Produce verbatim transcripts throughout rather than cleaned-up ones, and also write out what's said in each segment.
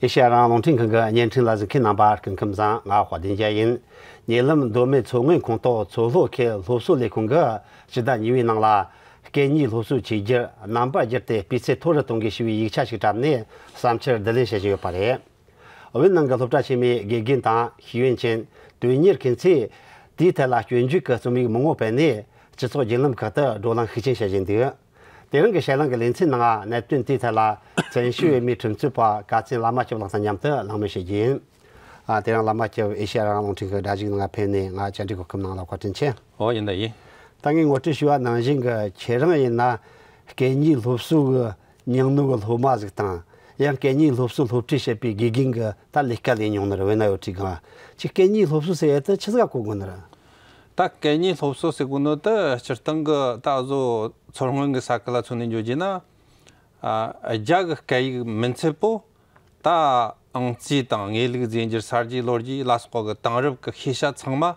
ཨེ་ཤེ་ཡ་རང་དབང་རླུང་འཕྲིན་ཁང་གི་བརྙན་འཕྲིན་ལ་གཟིགས་མཁན་རྣམ་པ་སྐུ་ཁམས་བཟང་། ང་དཔལ་ལྡན་རྒྱལ་ཡིན། ཉེ་ལམ་མདོ་སྨད་མཚོ་སྔོན་ཁོངས་གཏོགས་མཚོ་ལྷོ་ཁུལ་སློབ་གསོ་ལས་ཁུངས་ཀྱིས་སྤྱི་ཟླ་གཉིས་པའི་ནང་ལ་སྐད་གཉིས་སློབ་གསོའི་བཅོས་སྒྱུར་རྣམ་པར་བསྒྱུར་ཏེ་སྤུས་ཚད་མཐོ་རུ་གཏོང་དགོས་ཞེས་པའི་ཡིག་ཆ་ཞིག་བཀྲམ་ནས་བསམ་འཆར་བསྡུ་ལེན་བྱེད་བཞིན་ཡོད་པ་རེད། བོད་ནང་གི་སློབ་གྲྭ་ཆེན་མོའི་དགེ་རྒན་དང་ཤེས་ཡོན་ཅན། དོན་གཉེར་མཁན་ཚོས་དེའི་ཐད་ལ་སྐྱོན་བརྗོད་ཀྱི་རྩོམ་ཡིག་མང་པོ་སྤེལ་ནས་སྤྱི་ཚོགས་བརྒྱུད་ལམ་ཁག་ཏུ་བགྲོ་གླེང་ཤུགས་ཆེན་བྱེད་བཞིན་འདུག། དེ་རིང་གི་བཤད་གླེང་གི་ལེ་ཚན་ནང་གནད་དོན་དེའི་ཐད་ལ་བཙན་བྱོལ་བོད་མིའི་ཁྲིམས་རྩོད་པ་ཀ་ཚན་བླ་མ་སྐྱབས་ལགས་དང་མཉམ་དུ་གླེང་མོལ་བྱེད་རྒྱུ་ཡིན། ཨ། དེ་རིང་བླ་མ་སྐྱབས་ཨེ་ཤེ་ཡ་རང་དབང་རླུང་འཕྲིན་གྱི་སྒྲ་གཞུག་ནང་ཕེབས་ནས་ང་བཅར་འདྲི་གོ་སྐབས་གནང་ལ་བཀའ་དྲིན་ཆེ། ཨོ། ཡིན་ད་ཡིན། ད་ངས་ངོ་སྤྲོད་ཞུས་པ་ནང་བཞིན་གྱི་ཁྱེད་རང་ཡིན་ན་སྐད་གཉིས་སློབ་གསོ་གི་ཉིང་ནོར་གྱི་སློབ་མ་ཟིག་དང་། ཡང་སྐད་གཉིས་སློབ་གསོ་སློབ་ཁྲིད་བྱེད་པའི་དགེ་རྒན་གྱི་ད་ལས་ཀ་ལས་མྱོང་ནི་རེད། བོད་ན་ཡོད་དུས་གང་ཅིག་སྐད་གཉིས་སློབ་གསོ་ཟེར་ཡ་དེ་ཆི་ཟིག་ག་གོ་དགོས་ནི་རེད། ད་སྐད་གཉིས་སློབ་གསོ་ཟེར་གོ་ནོ་དེ་སྤྱིར་བཏང་གི་ད་གཟོད་མཚོ་སྔོན་གྱི་ས་ཁུལ་ལ་མཚོན་ནས་འཇོག་རྒྱུ་ན། ཨ། རྒྱ་གི་སྐད་ཡིག་མིན་ཚད་པོ། ད་ཨང་རྩིས་དང་དངོས་ལུགས་རྫས་འགྱུར་གསར་བརྗེའི་ལོ་རྒྱུས་ལ་སོགས་པ་གི་དེང་རབས་ཀྱི་ཤེས་བྱ་ཚང་མ། ཨ།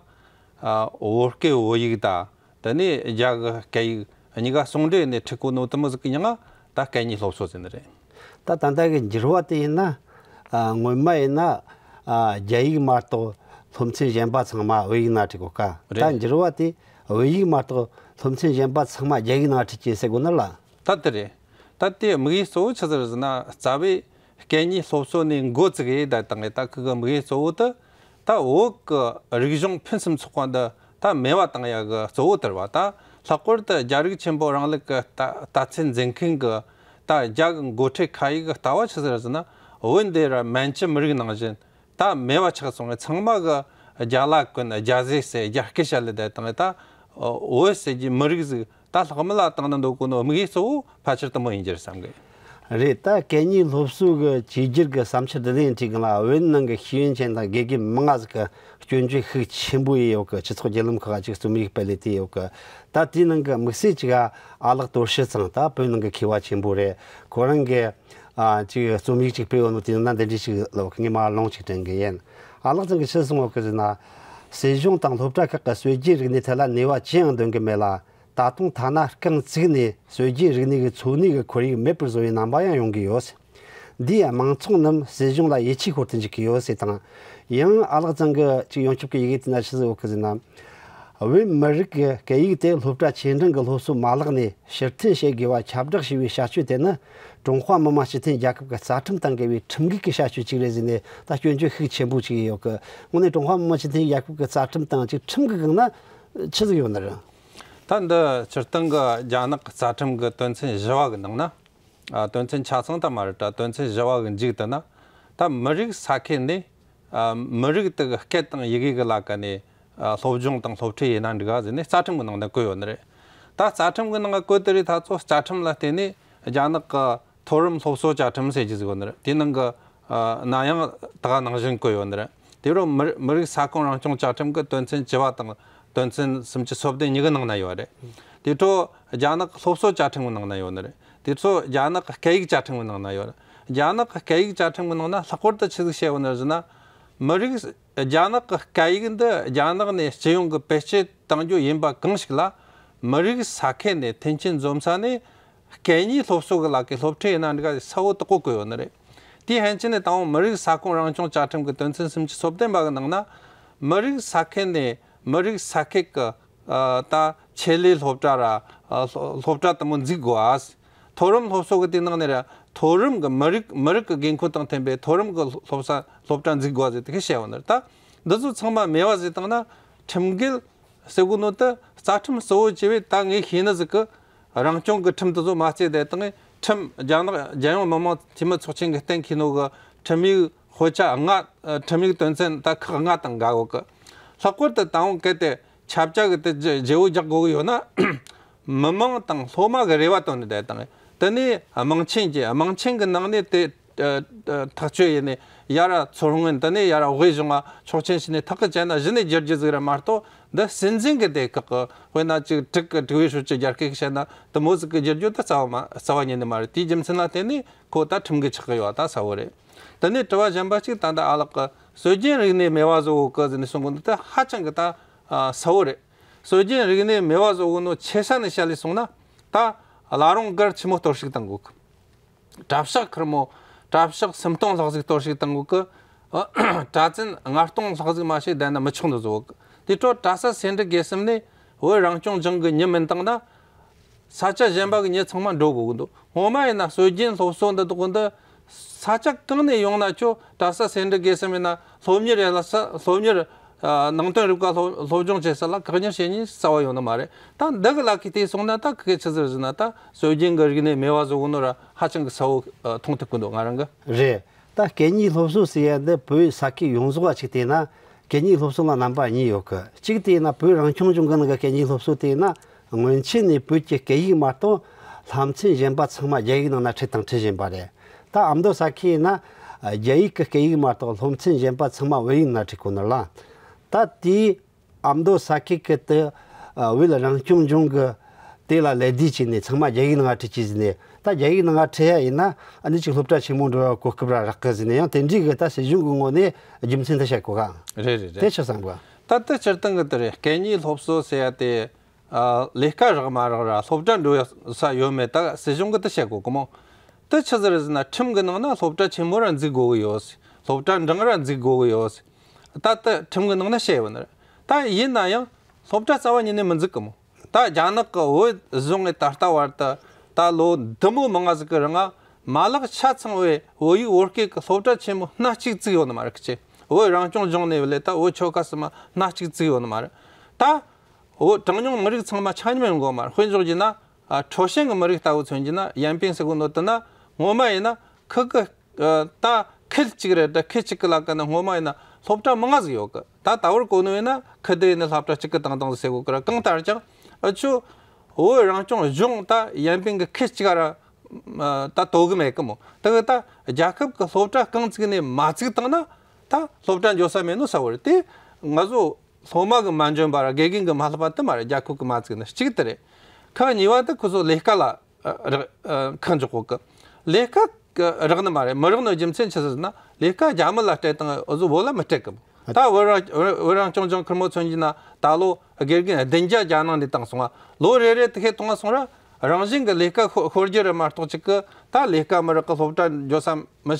བོད་སྐད་བོད་ཡིག་དང་། དེ་ནས་རྒྱ་གི་སྐད་ཡིག་གཉིས་ཀ་ཟུང་འབྲེལ་ནས་ཁྲིད་གོ་ནོ་དེ་མོ་ཟིག་གི་མྱིང་ང་ད་སྐད་གཉིས་སློབ་གསོ་ཟེར་ནི་རེད། ད་ད་ལྟ་གི་འགྱུར་བ་དེ་ཡིན་ན། ཨ། སྔོན་མ་ཡིན་ན། ཨ། རྒྱ་ཡིག་མ་གཏོགས་སློབ་ཚན་གཞན་པ་ཚང་མ་བོད་ཡིག་ནང་ཁྲིད་གོ་ཀ། རེད། ད་འགྱུར་བ་དེ་བོད་ཡིག་མ་གཏོགས་སློབ་ཚན་གཞན་པ་ཚང་མ་རྒྱ་ཡིག་ནང་ཁྲིད་ཀྱི་ཟེར་གོ་ནི་ལ། ད་དེ་རེད། ད་དེ་དམིགས་ཡུལ་གཙོ་བོ་ཆི་ཟིག་རེད་ཟེར་ན། རྩ་བའི་སྐད་གཉིས་སློབ་གསོ་ནས་འགོ་བཙུགས་ཡས་ད་བཏང་ཡས་ད་ཁུ་གི་དམིགས་ཡུལ་གཙོ་བོ་དེ། ད་བོད་ཀྱི་རིག་གཞུང་ཕུན་སུམ་ཚོགས་པ་འདི་ད་མེད་པ་བཏང་ཡ་གི་གཙོ་བོ་དེ་རེད་བ། ད་ལྷག་པར་དུ་རྒྱ་རིགས་ཆེན་པོ་རིང་ལུགས་ཀྱི་ལྟ་ལྟ་ཚུལ་འཛིན་མཁན་གྱི་ད་རྒྱ་གི་འགོ་ཁྲིད་ཁ་ཡིག་གི་ལྟ་བ་ཆི་ཟིག་རེད་ཟེར་ན། བོད་འདི་ར་མན་ཇུ་མི་རིགས་ནང་བཞིན་ད་མེད་པ་ཆགས་སོང་བས། ཚང་མ་གི་རྒྱ་ལ་གུན། རྒྱ་ཟེར་ཟེར། རྒྱ་སྐད་བཤད་ལེ་བསྡད་བཏང་ད་བོད་ཟེར་གྱི་མི་རིགས་ཟིག་ད་ལྷག་མི་ལ་བཏང་ན་འདོད་གོ་ནོ་དམིགས་ཡུལ་གཙོ་བོ་ཕལ་ཆེར་དེ་མོ་ཡིན་རྒྱུ་རེད་བསམ་གི། རེད། ད་སྐད་གཉིས་སློབ་གསོ་གི་བཅོས་སྒྱུར་གི་བསམ་འཆར་འདི་ལེན་དུས་སྒང་ལ་བོད་ནང་གི་ཤེས་ཡོན་ཅན་དང་དགེ་རྒན་མང་ང་ཟིག་གི་སྐྱོན་བརྗོད་ཤུགས་ཆེན་པོ་ཡས་ཡོད་གི། སྤྱི་ཚོགས་བརྒྱུད་ལམ་ཁག་ཅིག་རྩོམ་ཡིག་སྤེལ་ལེ་དེ་ཡོད་གི། ད་དེའི་ནང་གི་དམིགས་བསལ་ཅིག་ཨ་ལགས་དོར་ཞི་ཚང་ད་བོད་ནང་གི་མཁས་པ་ཆེན་པོ་རེད། ཁོ་རང་གི་ཨ་ཅིག་རྩོམ་ཡིག་ཅིག་སྤེལ་ཡོད་ནོ་དེ་ནང་འདི་འདྲ་ཞིག་ལབ་གི། ངས་མར་ལུང་ཅིག་དྲན་གི་ཡིན། ཨ་ལགས་ཚང་གི་ཆི་གསུངས་ཡོད་གི་ཟེར་ན། སྲིད་གཞུང་དང་སློབ་གྲྭ་ཁག་གི་སྲོལ་རྒྱུན་རིག་གནས་ཐད་ལ་ནུས་པ་ཅི་ཡང་འདོན་གི་མེད་ལ། ད་དུང་ཐ་ན་རྐང་བཙུགས་ནས་སྲོལ་རྒྱུན་རིག་གནས་ཀྱི་འཚོ་གནས་ཀྱི་ཁོར་ཡུག་མེད་པར་བཟོ་བའི་རྣམ་པ་ཡང་ཡོང་གི་ཡོད། འདིས་དམངས་ཚོགས་རྣམས་སྲིད་གཞུང་ལ་ཡིད་ཆེས་ཤོར་དུ་འཇུག་གི་ཡོད་ཟེར་དང་། ཡང་ཨ་ལགས་ཚང་གི་ཅིག་ཡོངས་ཁྱབ་ཀྱི་ཡི་གེ་དེ་ན་ཆི་ཟིག་ཡོད་གི་ཟེར་ན། བོད་མི་རིགས་ཀྱི་སྐད་ཡིག་དེ་སློབ་གྲྭ་ཆེ་འབྲིང་གི་སློབ་གསོ་མ་ལག་ནས་ཕྱིར་འཐེན་བྱེད་དགོས་པ་ཁྱབ་བསྒྲགས་བྱས་པའི་བྱ་སྤྱོད་དེ་ནི། ཀྲུང་ཧྭ་མི་དམངས་སྤྱི་མཐུན་རྒྱལ་ཁབ་ཀྱི་རྩ་ཁྲིམས་དང་འགལ་བའི་ཁྲིམས་འགལ་གྱི་བྱ་སྤྱོད་ཅིག་རེད་ཟེར་ནས་ད་སྐྱོན་བརྗོད་ཤུགས་ཆེན་པོ་ཅིག་ཡོད་གི། དངོས་གནས་ཀྲུང་ཧྭ་མི་དམངས་སྤྱི་མཐུན་རྒྱལ་ཁབ་ཀྱི་རྩ་ཁྲིམས་དང་ཅིག་ཁྲིམས་ཀྱི་སྒང་ན་ཆི་ཟིག་ཡོད་ནི་རེད། ད་འདི་སྤྱིར་བཏང་གི་རྒྱ་ནག་གི་རྩ་ཁྲིམས་ཀྱི་དོན་ཚན་བཞི་བ་གི་ནང་ན། ཨ། དོན་ཚན་ཆ་ཚང་ད་མ་རེད་དྲ། དོན་ཚན་བཞི་བ་གི་མཇུག་དེ་ན། ད་མི་རིགས་ས་ཁུལ་ནས། ཨ། མི་རིགས་དེ་གི་སྐད་དང་ཡི་གེ་གི་ལ་ཀ་ནས། ཨ། སློབ་སྦྱོང་དང་སློབ་ཁྲིད་ཡེད་ན་འགྲིག་ག་ཟེར་ནས་རྩ་ཁྲིམས་གི་ནང་ན་བཀོད་ཡོད་ནི་རེད། ད་རྩ་ཁྲིམས་གི་ནང་ང་བཀོད་དེ་རེད། ད་ཚོ་རྩ་ཁྲིམས་ལ་བརྟེན་ནས་རྒྱ་ནག་གི་མཐོ་རིམ་སློབ་གསོ་བཅའ་ཁྲིམས་ཟེར་གྱི་ཟིག་ཡོད་ནི་རེད། དེའི་ནང་གི། ཨ། ན་ཡང་ད་ག་ནང་བཞིན་བཀོད་ཡོད་ནི་རེད། དེ་རུ་མི་མི་རིགས་ས་ཁོངས་རང་སྐྱོང་བཅའ་ཁྲིམས་ཀྱི་དོན་ཚན་བཅུ་བ་དང་དོན་ཚན་སུམ་ཅུ་སོ་བདུན་གཉིས་ཀྱི་ནང་ན་ཡོད་རེད། དེ་འཕྲོ་རྒྱ་ནག་གི་སློབ་གསོ་བཅའ་ཁྲིམས་ཀྱི་ནང་ན་ཡོད་ནི་རེད། དེ་ཚོ་རྒྱ་ནག་གི་སྐད་ཡིག་བཅའ་ཁྲིམས་ཀྱི་ནང་ན་ཡོད་རེད། རྒྱ་ནག་གི་སྐད་ཡིག་བཅའ་ཁྲིམས་ཀྱི་ནང་ན་ལྷག་པར་དུ་ཆི་ཟིག་བཤད་ཡོད་ནི་རེད་ཟེར་ན། མི་རིགས། རྒྱ་ནག་གི་སྐད་ཡིག་འདི་རྒྱ་ནག་ནས་སྤྱི་ཡོངས་ཀྱི་བེད་སྤྱོད་གཏང་རྒྱུ་ཡིན་པ་གང་ཞིག་ལ། མི་རིགས་ས་ཁུལ་ནས་མཐུན་རྐྱེན་འཛོམས་ས་ནས། སྐད་གཉིས་སློབ་གསོ་གི་ལ་ཀའི་སློབ་ཁྲིད་ཡེད་ན་འགྲིག་ག་ཟེར་གསལ་བོ་དག་པོ་བཀོད་ཡོད་ནི་རེད། དེའི་ཕན་ཆད་ནས་དང་པོ་མི་རིགས་ས་ཁོངས་རང་སྐྱོང་བཅའ་ཁྲིམས་ཀྱི་དོན་ཚན་སུམ་ཅུ་སོ་བདུན་པ་གི་ནང་ན། མི་རིགས་ས་ཁུལ་ནས་མི་རིགས་ས་ཁུལ་གྱི། ཨ། ད་ཆེད་ལས་སློབ་གྲྭ་ར། ཨ། སློ་སློབ་གྲྭ་དེ་མོ་འཛུགས་དགོས་ཨ། མཐོ་རིམ་སློབ་གསོ་གི་དེ་ནང་ནས་ར་མཐོ་རིམ་གྱི་མི་རིགས་མི་རིགས་ཀྱི་དགོས་མཁོ་དང་མཐུན་པའི་མཐོ་རིམ་གྱི་སློབ་ས་སློབ་གྲྭ་འཛུགས་དགོས་ཟེར་དེ་གི་བཤད་ཡོད་ནི་རེད། ད་འདི་ཚོ་ཚང་མ་མེད་པ་ཟེར་བཏང་ན། ཁྲིམས་འགལ་ཟེར་གོ་ནོ་དེ་རྩ་ཁྲིམས་གཙོ་བོ་བྱས་པའི་ད་ངས་ཤེས་ནི་ཟིག་གི། རང་སྐྱོང་གི་ཁྲིམས་དེ་ཚོ་མ་བརྩིས་བསྡད་བཏང་ངས། ཁྲིམས། རྒྱ་ནག་རྒྱལ་ཡོངས་མི་དམངས་འཐུས་མི་ཚོགས་ཆེན་གྱི་གཏན་འཁེལ་ནོ་གི་ཁྲིམས་ཡིག་དཔེ་ཆ་ལྔ། ཨ། ཁྲིམས་ཡིག་དོན་ཚན་ད་ཁག་ལྔ་དང་འགལ་གོ་གི། ལྷག་པར་དུ་དང་པོ་གལ་ཏེ་ཁྱབ་བྱ་གི་དེ་བརྗེ་བོ་རྒྱག་དགོས་གི་ཡོད་ན། མི་མང་དང་སློབ་མ་གི་རེ་བ་བཏོན་ནས་བསྡད་བཏང་། དེ་ནས་དམངས་ཆེན་གྱི། དམངས་ཆེན་གྱི་ནང་ནས་དེ། ཨ། ཨ། ཐག་གཅོད་ཡེད་ནས་ཡར་མཚོ་སྔོན། དེ་ནས་ཡར་དབུས་གཞུང་ང་ཆོག་མཆན་ཞུས་ནས་ཐག་གི་བཅད་ན་གཞི་ནས་བསྒྱུར་རྒྱུ་ཟིག་རེད་མ་གཏོགས། འདི་སྲིད་འཛིན་གྱི་སྡེ་ཁག་གི། དཔེར་ན་ཅིག་དྲུག་གི་དྲུག་པའི་ཧྲུའུ་ཅི་རྒྱ་སྐད་བཤད་ན་དེ་མོ་ཟིག་གི་བསྒྱུར་རྒྱུ་དེ་རྩ་བ་མ་རྩ་བ་ཉིད་ནས་མ་རེད། དེའི་རྒྱུ་མཚན་ལ་བརྟེན་ནས་ཁོ་ད་ཁྲིམས་འགལ་ཆགས་གི་ཡོད་པ་ད་གསལ་བོ་རེད། དེ་ནས་དྲི་བ་གཞན་པ་གཅིག་ད་ལྟ་ཨ་ལགས་ཀྱིས་སྲོལ་རྒྱུན་རིག་གནས་མེད་པ་བཟོ་གི་ཟེར་ནས་གསུང་གི་འདུག་དེ་ཧ་ཅང་གི་ད། ཨ། གསལ་བོ་རེད། སྲོལ་རྒྱུན་རིག་གནས་མེད་པ་བཟོ་གི་ནོ་ཆེ་ས་ནས་བཤད་ལས་སོང་ན། ད་བླ་བྲང་སྒར་ཆི་མོ་གཏོར་བཤིག་བཏང་གོ་གི། གྲྭ་ཤག་ཁེར་མོ། གྲྭ་ཤག་སུམ་སྟོང་ལྷག་ཟིག་གཏོར་བཤིག་བཏང་གོ་གི། གྲྭ་བཙུན་ལྔ་སྟོང་ལྷག་ཟིག་མ་ཞིག་བསྡད་ན་མི་ཆོག་འདུག་བཟོ་གི། དེ་འཕྲོ་གྲྭ་ས་སེ་འབྲུ་དགེ་གསུམ་ནས་བོད་རང་སྐྱོང་ལྗོངས་ཀྱི་མྱི་མིན་བཏང་ན། ས་ཆ་གཞན་པ་གི་མྱི་ཚང་མ་འགྲོ་དགོས་ཀྱི་འདུག་སྔོན་མ་ཡིན་ན་སྲོལ་རྒྱུན་སློབ་གསོ་འདི་དག་འདི་ས་ཆ་གང་ནས་ཡོང་ན་ཆོག་གྲྭ་ས་སེ་འབྲུ་དགེ་གསུམ་ཡིན་ན་སློབ་གཉེར་ཡིན་ལ་ས་སློབ་གཉེར་ཨ་ནང་དོན་རིག་པ་སློབ་སློབ་སྦྱོང་བྱེད་ས་ལ་བཀག་ཉར་བྱེད་ཉེན་རྩ་བ་ཡོད་ནི་མ་རེད། ད་འདི་གི་ལ་ཁའི་དེ་སོང་ན་ད་ཁི་གེ་ཆི་ཟིག་ཟེར་ན་ད་སྲོལ་རྒྱུན་གི་རིག་གནས་མེད་པ་བཟོ་གི་ནོ་ར་ཧ་ཅང་གི་གསལ་བོ་ཨ་མཐོང་ཐུབ་གི་འདུག་ང་རང་གི། རེད། ད་སྐད་གཉིས་སློབ་གསོ་ཟེར་ཡ་འདི་བོད་ས་ཁུལ་ཡོངས་རྫོགས་ལ་ཅིག་བལྟས་ན་སྐད་གཉིས་སློབ་གསོ་ལ་རྣམ་པ་གཉིས་ཡོད་གི། གཅིག་བལྟས་ན་བོད་རང་སྐྱོང་ལྗོངས་ཀྱི་ནང་གི་སྐད་གཉིས་སློབ་གསོ་བལྟས་ན་སྔོན་ཆད་ནས་བོད་ཀྱི་སྐད་ཡིག་མ་གཏོགས་སློབ་ཚན་གཞན་པ་ཚང་མ་རྒྱ་ཡིག་ནང་ན་ཁྲིད་དང་ཁྲིད་བཞིན་པ་རེད། ད་ཨ་མདོ་ས་ཁུལ་ཡིན་ན་རྒྱ་ཡིག་གི་སྐད་ཡིག་མ་གཏོགས་སློབ་ཚན་གཞན་པ་ཚང་མ་བོད་ཡིག་ནང་ཁྲིད་གོ་ནི་ལ། ད་དེའི་ཨ་མདོ་ས་ཁུལ་གི་དེ་ཨ་བོད་རང་སྐྱོང་ལྗོངས་ཀྱི་དེ་ལ་ལད་ཟློས་བྱས་ནས་ཚང་མ་རྒྱ་ཡིག་ནང་ཁྲིད་ཀྱི་ཟིན་ནས། ད་རྒྱ་ཡིག་ནང་ཁྲིད་ཡ་ཡིན་ན་ཨ་ནི་ཅིག་སློབ་གྲྭ་ཆེན་མོ་འགྲོ་བ་གོ་སྐབས་ར་རག་གི་ཟིན་ནས། ཡང་དེ་འདྲའི་གི་ད་སྲིད་གཞུང་གི་ངོས་ནས་རྒྱུ་མཚན་དེ་བཤད་གོ་ག། རེད་རེད་དེ་རེད། ཆི་བསམ་གི། ད་དེ་སྤྱིར་བཏང་གི་དེ་རེད། སྐད་གཉིས་སློབ་གསོ་ཟེར་ཡ་དེ་ཨ་ལས་ཀ་རག་མ་རག་ར་སློབ་གྲྭ་འགྲོ་ཡ་ས་ཡོད་མེད་ད་སྲིད་གཞུང་གི་དེ་བཤད་གོ་གི་མོ། དེ་ཆི་ཟིག་རེད་ཟེར་ན་ཁྲིམས་གི་ནང་ན་སློབ་གྲྭ་ཆེན་མོ་ར་འཛུགས་དགོས་གི་ཡོད། སློབ་གྲྭ་འབྲིང་ར་འཛུགས་དགོས་གི་ཡོད། ད་ལྟ་ཁྲིམས་ཀྱི་ནང་ན་བཤད་ཡོད་ནི་རེད། ད་ཡིན་ན་ཡང་སློབ་གྲྭ་རྩ་བ་ཉིད་ནས་མི་འཛུགས་གི་མོ། ད་རྒྱ་ནག་གི་བོད་བཟུང་ངས་ད་ལྟ་བར་དུ་ད་ལོ་འདི་མོ་མང་ང་ཟིག་གི་རིང་ང་མ་ལག་ཆ་ཚང་བའི་བོད་ཡིག་བོད་སྐད་ཀྱི་སློབ་གྲྭ་ཆེན་མོ་སྣ་གཅིག་བཙུགས་ཡོད་ནི་མ་རེད། ཁི་ཆེ་བོད་རང་སྐྱོང་ལྗོངས་ནས་བ་ལས་ད་བོད་ཆོལ་ཁ་གསུམ་མ་སྣ་གཅིག་བཙུགས་ཡོད་ནི་མ་རེད། ད་བོད་གྲངས་ཉུང་མི་རིགས་ཚང་མ་ཆ་སྙོམས་ཡོང་གི་མ་རེད། དཔེ་འཇོག་རྒྱུ་ན། ཨ་ཁྲའོ་ཞན་གྱི་མི་རིགས་ལྟ་བུ་མཚོན་རྒྱུ་ན་ཡན་པིང་ཟེར་གོ་ནོ་དེ་ན་སྔོན་མ་ཡིན་ན་ཁི་གི་ཨ་ད་ཁུལ་གཅིག་རེད། ད་ཁུལ་གཅིག་གི་ལ་ཀ་ན་སྔོན་མ་ཡིན་ན་སློབ་གྲྭ་མང་ང་ཟིག་ཡོད་གི། ད་ད་བར་གོ་ནོ་ཡིན་ན་ཁི་དེ་ཡིན་ན་སློབ་གྲྭ་གཅིག་གི་དང་དང་ཟིག་ཟེར་གོ་གི་ར། གང་ལྟར་ཀྱང་ཨ་ཆོ་བོད་རང་སྐྱོང་ལྗོངས་ད་ཡན་པིང་གི་ཁུལ་གཅིག་ག་ར་ཨ་ད་དོ་གི་མེད་གི་མོ། དེ་གི་ད་རྒྱལ་ཁབ་གི་སློབ་གྲྭ་རྐང་བཙུགས་ནས་མ་བཙུགས་བཏང་ན་ད་སློབ་གྲྭ་འགྱོ་ས་མེད་ནོ་ས་བོ་རེད། དེ་ང་ཚོ་སློབ་མ་གི་མ་འཇོན་པ་ར་དགེ་རྒན་གི་མ་ལྷག་པ་དེ་མ་རེད། རྒྱལ་ཁབ་གི་མ་བཙུགས་ན་གཅིག་དེ་རེད། ཁག་གཉིས་པ་དེ་ཁོ་ཚོ་ལས་ཀ་ལ་ཨ་རག་ཨ་ཁག་འཇོག་གོ་གི། ལས་ཀ་གི་རག་ནི་མ་རེད། མི་རག་ནི་རྒྱུ་མཚན་ཆི་ཟེར་ན་ལས་ཀ་རྒྱ་མི་ལ་སྤྲད་དང་འུ་ཚོ་བོད་ལ་མི་སྤྲད་གི་མོ། ད་བོད་རང་བོད་རང་སྐྱོང་ལྗོངས་ཁེར་མོ་མཚོན་རྒྱུ་ན་ད་ལོ་དགེ་རྒན་བདུན་བརྒྱ་རྒྱ་ནང་ནས་བཏང་སོང་ང་། ལོ་རེ་རེ་དེ་ཁེ་གཏོང་ང་སོང་ར་རང་བཞིན་གི་ལས་ཀ་ཤོ་ཤོར་རྒྱུ་རེད་མ་གཏོགས་གཅིག་གི་ད་ལས་ཀ་མི་རག་གི། སློབ་གྲྭ་འགྱོ་ས་མི་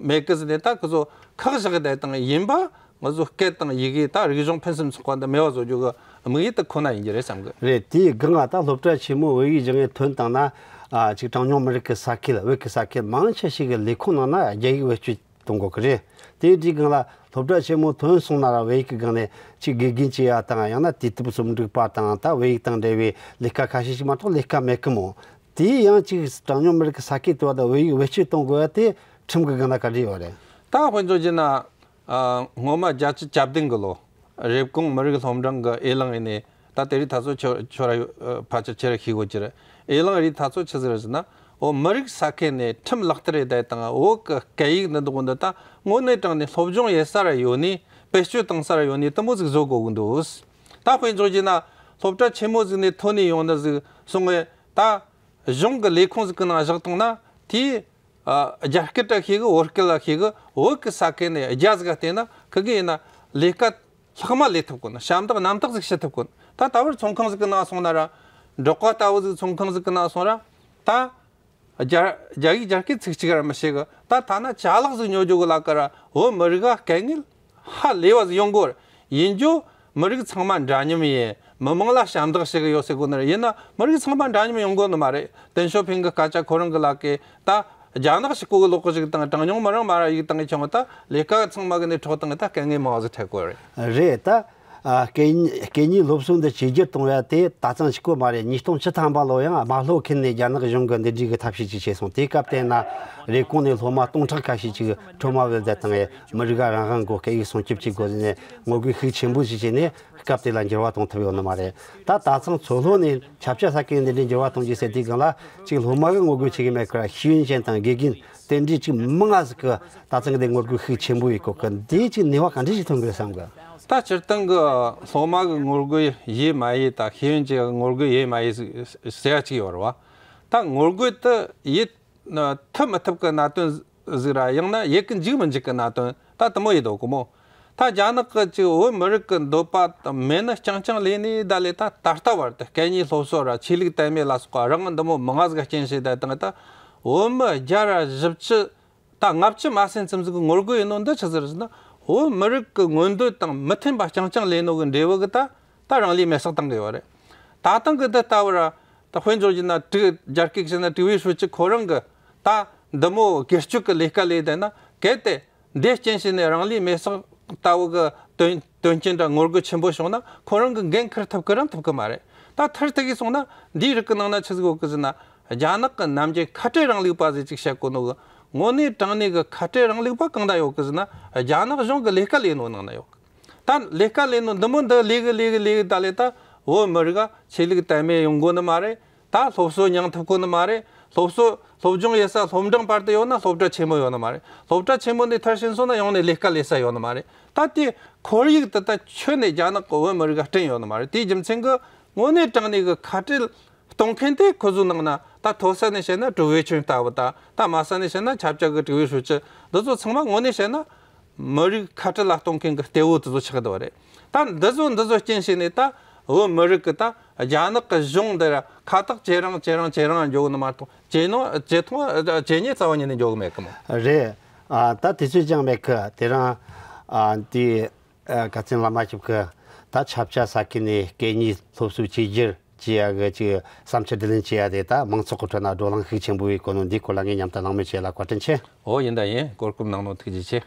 མེད་གི་ཟེར་ནས་ད་ཁོ་ཚོ་ཁག་བཞག་གི་བསྡད་དང་ཡིན་པ། ང་ཚོ་སྐད་དང་ཡི་གེ་ད་རིག་གཞུང་ཕུན་སུམ་ཚོགས་པ་འདི་མེད་པ་བཟོ་རྒྱུ་གི་དམིགས་ཡུལ་དེ་ཁོ་ན་ཡིན་གྱི་རེད་བསམ་གི། རེད། དེའི་སྒང་ང་ད་སློབ་གྲྭ་ཆེན་མོ་བོད་ཡིག་སྦྱང་ངེ་ཐོན་བཏང་ན་ཨ་ཅིག་གྲངས་ཉུང་མི་རིགས་ཀྱི་ས་ཁུལ་བོད་ཀྱི་ས་ཁུལ་མང་ཆེ་ཞིག་གི་ལས་ཁུངས་ནང་ན་རྒྱ་ཡིག་བེད་སྤྱོད་གཏོང་དགོས་ཀྱི་རེད། དེའི་དུས་སྒང་ལ་སློབ་གྲྭ་ཆེན་མོ་ཐོན་སོང་ན་ར་བོད་ཡིག་གི་སྒང་ནས་ཅིག་དགེ་རྒན་བྱེད་ཡ་དང་ཡང་ན་དུས་དེབ་རྩོམ་སྒྲིག་པ་དང་ད་བོད་ཡིག་དང་འབྲེལ་བའི་ལས་ཀ་ཁ་ཤས་ཤིག་མ་གཏོགས་ལས་ཀ་མེད་གི་མོ། དེ་ཡང་ཅིག་གྲངས་ཉུང་མི་རིགས་ཀྱི་ས་ཁུལ་དུ་བ་དང་བོད་ཡིག་བེད་སྤྱོད་གཏོང་དགོས་ཡ་དེ་ཁྲིམས་ཀྱི་སྒང་ལ་ག་འདྲ་ཡོད་རེད། ད་དཔེ་མཚོན་བྱས་ན། ཨ་སྔོན་མ་བརྒྱད་ཅུ་གྱ་བདུན་གི་ལོ་རེབ་གོང་མི་རིགས་སློབ་འབྲིང་གི་ཨེ་གླིང་ཡིན་ནས། ད་དེ་རིང་ད་ཚོ་ཁྱོད་ཁྱོད་ར་ཡོད་ཕལ་ཆེར་ཁྱེད་ར་ཤེས་དགོས་ཀྱི་རེད། ཨེ་གླིང་རིགས་ད་ཚོ་ཆི་ཟིག་རེད་ཟེར་ན། འོ་མི་རིགས་ས་ཁུལ་ནས་ཁྲིམས་ལག་བསྟར་ཡེད་དེ་དང་བོད་གི་སྐད་ཡིག་འདི་འདུག་འདི་ད་དངོས་གནས་དྲང་ནས་སློབ་སྦྱོང་ཡེད་ས་ར་ཡོད་ནི། བེད་སྤྱོད་བཏང་ས་ར་ཡོད་ནི་དེ་མོ་ཟིག་བཟོ་དགོས་གི་འདུག། ད་དཔེ་མཚོན་བྱས་ན་སློབ་གྲྭ་ཆེན་མོ་ཟིག་ནས་ཐོན་ནས་ཡོང་ནི་ཟིག་སོང་ངས་ད་གཞུང་གི་ལས་ཁུངས་ཟིག་གི་ནང་བཞག་བཏང་ན་དེའི། ཨ་རྒྱ་སྐད་ལ་ཤེས་གི། བོད་སྐད་ལ་ཤེས་གི། བོད་ཀྱི་ས་ཁུལ་ནས་རྒྱ་ཟིག་ག་བལྟས་ན་ཁི་གི་ཡིན་ན་ལས་ཀ་ལྷག་མ་ལས་ཐུབ་གོ་ནི། ཞབས་འདེགས་རྣམ་དག་ཟིག་ཞུ་ཐུབ་གོ་ནི། ད་ད་བར་ཚོང་ཁང་ཟིག་གི་ནང་སོང་ན་ར་འབྲོག་པ་ལྟ་བུ་ཟིག་ཚོང་ཁང་ཟིག་གི་ནང་སོང་ར་ད་རྒྱ་རྒྱ་ཡིག་རྒྱ་སྐད་ཚིག་གཅིག་ར་མི་ཤེས་གི། ད་ཐ་ན་ཅ་ལག་ཟིག་ཉོ་རྒྱུ་གི་ལ་ཀ་ར་བོད་མི་རིགས་ག་སྐད་ངན་ཧ་ལས་པ་ཟིག་ཡོང་གོ་ར། ཡིན་རྒྱུ་མི་རིགས་ཚང་མ་འདྲ་མཉམ་ཡིན། མི་མང་ལ་ཞབས་འདེགས་ཞུ་གི་ཡོད་ཟེར་གོ་ནི་རེད། ཡིན་ན་མི་རིགས་ཚང་མ་འདྲ་མཉམ་ཡོང་གོ་ནི་མ་རེད། ཏེང་ཞའོ་ཕིང་གི་སྐད་ཆ་ཁོ་རང་གི་ལ་ཀའི་ད་རྒྱ་ནག་ཞིག་གོ་གི་ལོག་གི་ཞིག་དང་གྲངས་ཉུང་མི་རིགས་མ་ར་ཡིག་དང་གི་ཆུང་ད་ལས་ཀ་ཚང་མ་གི་ནས་འཕྲོག་དང་གི་ད་སྐད་ངན་མང་བ་ཟིག་ཐེབས་གོ་རེད། རེད་ད། ཨ་སྐད་སྐད་གཉིས་སློབ་གསོ་འདི་བཅོས་བསྒྱུར་གཏོང་ཡ་དེ་ད་ཙང་ཞིག་གོ་མ་རེད། ཉིས་སྟོང་བཅུ་ཐམ་པ་ལོ་ཡང་དམར་ཤོག་ཁུལ་ནས་རྒྱ་ནག་གཞུང་གིས་འདི་འདྲའི་གི་ཐབས་ཤེས་ཅིག་བྱས་སོང་། དེའི་སྐབས་དེ་ན་རེབ་གོང་ནས་སློབ་མ་སྟོང་ཕྲག་ཁ་ཤས་ཅིག་ཁྲོམ་མ་བུད་བསྡད་དང་ཨེ་མི་རིགས་རང་དབང་གི་སྐད་ཡིག་སྲུང་སྐྱོབ་བྱེད་དགོས་ཟེར་ནས་ངོ་རྒོལ་ཤུགས་ཆེན་པོ་ཞིག་བྱས་ནས་སྐབས་དེ་ལ་འགྱུར་བ་གཏོང་ཐུབ་ཡོད་ནི་མ་རེད། ད་ད་ཚང་མཚོ་ལྷོ་ནས་ཆབ་ཆ་ས་ཁུལ་འདི་འདྲའི་འགྱུར་བ་གཏོང་རྒྱུ་ཟེར་དུས་སྒང་ལ་ཅིག་སློབ་མ་གི་ངོ་རྒོལ་བྱེད་ཀྱི་མེད་ཁར་ཤེས་ཡོན་ཅན་དང་དགེ་རྒན་དེ་འདྲའི་ཅིག་མང་ང་ཟིག་གི་ད་ཚང་གི་དེ་ངོ་རྒོལ་ཤུགས་ཆེན་པོ་ཡེད་གོ་གི། འདིའི་ཅིག་ནུས་པ་ག་འདྲ་ཞིག་ཐོན་གི་བསམ་གི། ད་སྤྱིར་བཏང་གི་སློབ་མ་གི་ངོ་རྒོལ་ཡེད་མ་ཡེད་ད་ཤེས་ཡོན་ཅན་གི་ངོ་རྒོལ་ཡེད་མ་ཡེད་ཟེར་ཡ་ཅིག་ཡོད་རེད་བ། ད་ངོ་རྒོལ་དེ་ཡེད་ཐུབ་མི་ཐུབ་གི་གནད་དོན་ཟིག་ར་ཡང་ན་ཡེད་གི་འཇུག་མི་འཇུག་གི་གནད་དོན་ད་དེ་མོ་ཡིན་འདུག་གི་མོ། ད་རྒྱ་ནག་གི་ཅིག་བོད་མི་རིགས་གི་འདོད་པ་དང་མེད་ནི་རྐྱང་རྐྱང་ལས་ནི་ད་ལས་ད་ད་ལྟ་བར་དུ་སྐད་གཉིས་སློབ་གསོ་ར་ཆོས་ལུགས་དད་མོས་ལ་སོགས་པ་རང་འདི་མོ་མང་ང་ཟིག་རྐྱེན་བྱས་ད་དང་ད་བོད་མི་བརྒྱ་ར་བཞི་བཅུ་ ད་ལྔ་བཅུ་མ་ཟིན་ཙམ་ཟིག་གི་ངོ་རྒོལ་ཡིན་ནོ་འདི་ཆི་ཟིག་རེད་ཟེར་ན། བོད་མི་རིགས་ཀྱི་མངོན་འདོད་དང་མི་མཐུན་པ་རྐྱང་རྐྱང་ལས་ནོ་གི་འབྲས་བུ་གི་ད་ད་རང་ལུས་མེར་སྲེག་བཏང་གི་ཡོད་རེད། ད་ཐེངས་གི་འདི་ལྟ་བུ་ར་ད་དཔེ་འཇོག་རྒྱུ་ན་དྲུག་རྒྱ་སྐད་ཟེར་ན་དྲུག་པའི་ཧྲུའུ་ཅི་ཁོ་རང་གི་ད་འདི་མོ་སྒེར་གཅོད་ཀྱི་ལས་ཀ་ལས་བསྡད་ན་གལ་ཏེ། འདི་རྐྱེན་བྱས་ནས་རང་ལུས་མེར་སྲེག་ལྟ་བུ་གི་དོན་དོན་རྐྱེན་འདྲ་ངོ་རྒོལ་ཆེན་པོ་བྱུང་ན་ཁོ་རང་གི་འགན་འཁུར་ཐུབ་ཀི་རང་ཐུབ་ཀི་མ་རེད། ད་མཐར་ཐུག་གིས་སོང་ན་འདིའི་རིགས་ཀྱི་ནང་ན་ཆི་ཟིག་ཡོད་ཀི་ཟེར་ན། རྒྱ་ནག་གི་ནམ་རྒྱུན་ཁ་བྲལ་རིང་ལུགས་པ་ཟེར་ཅིག་བཤད་གོ་ནོ་གི་དངོས་གནས་དྲང་གནས་གི་ཁ་བྲལ་རིང་ལུགས་པ་གང་ན་ཡོད་ཀི་ཟེར་ན། རྒྱ་ནག་གཞུང་གི་ལས་ཀ་ལས་ནོ་ནང་ན་ཡོད་ཀི། ད་ལས་ཀ་ལས་ནོ་འདི་མོ་འདི་ལས་གི་ལས་གི་ལས་གི་ད་ལས་ད་བོད་མི་རིགས་ཆོས་ལུགས་དད་མོས་ཡོང་གོ་ནི་མ་རེད། ད་སློབ་གསོ་མྱང་ཐུབ་ཁོ་ནི་མ་རེད། སློབ་གསོ་སློབ་སྦྱོང་ཡོད་ས་སློབ་འབྲིང་བར་དུ་ཡོད་ན་སློབ་གྲྭ་ཆེན་མོ་ཡོད་ནི་མ་རེད། སློབ་གྲྭ་ཆེན་མོ་ནས་མཐར་ཕྱིན་སོང་ན་ཡང་ནས་ལས་ཀ་ལས་ས་ཡོད་ནི་མ་རེད། ད་དེ་ཁོར་ཡུག་དེ་ད་ཁྱོན་ནས་རྒྱ་ནག་གི་བོད་མི་རིགས་ཀ་བསྐྲུན་ཡོད་ནི་མ་རེད། དེའི་རྒྱུ་མཚན་གྱིས་དངོས་གནས་དྲང་གནས་ཀྱི་ཁ་བྲལ་གཏོང་མཁན་དེ་ཁོ་ཚོའི་ནང་ན་ད་མཐོ་ས་ནས་བཤད་ན་ཀྲུའུ་ཝེ་ཆུན་ལྟ་བུ་ད་ད་དམའ་ས་ནས་བཤད་ན་ཆབ་ཆ་གི་ཀྲུའུ་ཝེ་ཧྲུའུ་ཅི་འདི་ཚོ་ཚང་མ་དངོས་གནས་བཤད་ན། མི་རིགས་ཁ་བྲལ་ལ་གཏོང་མཁན་གྱི་གཏེ་བོ་དེ་ཚོ་ཆགས་བསྡད་པ་རེད། ད་འདི་ཚོ་འདི་ཚོ་རྐྱེན་བྱས་ནས་ད་བོད་མི་རིགས་ཀྱི་ད་རྒྱ་ནག་གི་གཞུང་འདི་ར་ཁ་ཐག་ཇེ་རིང་ཇེ་རིང་ཇེ་རིང་འགྱོ་གི་ནི་མ་གཏོགས་ཇེ་ནོ་ཇེ་ཐུང་ཇེ་ཉེ་རྩ་བ་ཉིད་ནས་འགྱོ་གི་མེད་གི་མོ། རེད། ཨ། ད་དུས་ཚོད་ཅང་མེད་གི། དེ་རིང་ཨ་འདི་ཨ་དགའ་ཚན་བླ་མ་ཞིག་གི་ད་ཆབ་ཆ་ས་ཁུལ་ནས་སྐད་གཉིས་སློབ་གསོ་བཅོས་བསྒྱུར་བྱེད་ཡ་གི་ཅིག་བསམ་འཆར་དྲིས་ལན་བྱེད་ཡ་དེ་ད་མང་ཚོགས་ཀྱི་ཁྲོད་ན་བགྲོ་གླེང་ཤུགས་ཆེན་པོ་ཡོད་གོ་ནོ་འདིའི་སྐོར་ལ་ངས་མཉམ་དུ་གླེང་མོལ་བྱེད་ལ་བཀའ་དྲིན་ཆེ། ཨོ་ཡིན་ད་ཡིན། གོ་སྐབས་གནང་ནོ་ཐུགས་རྗེ་ཆེ།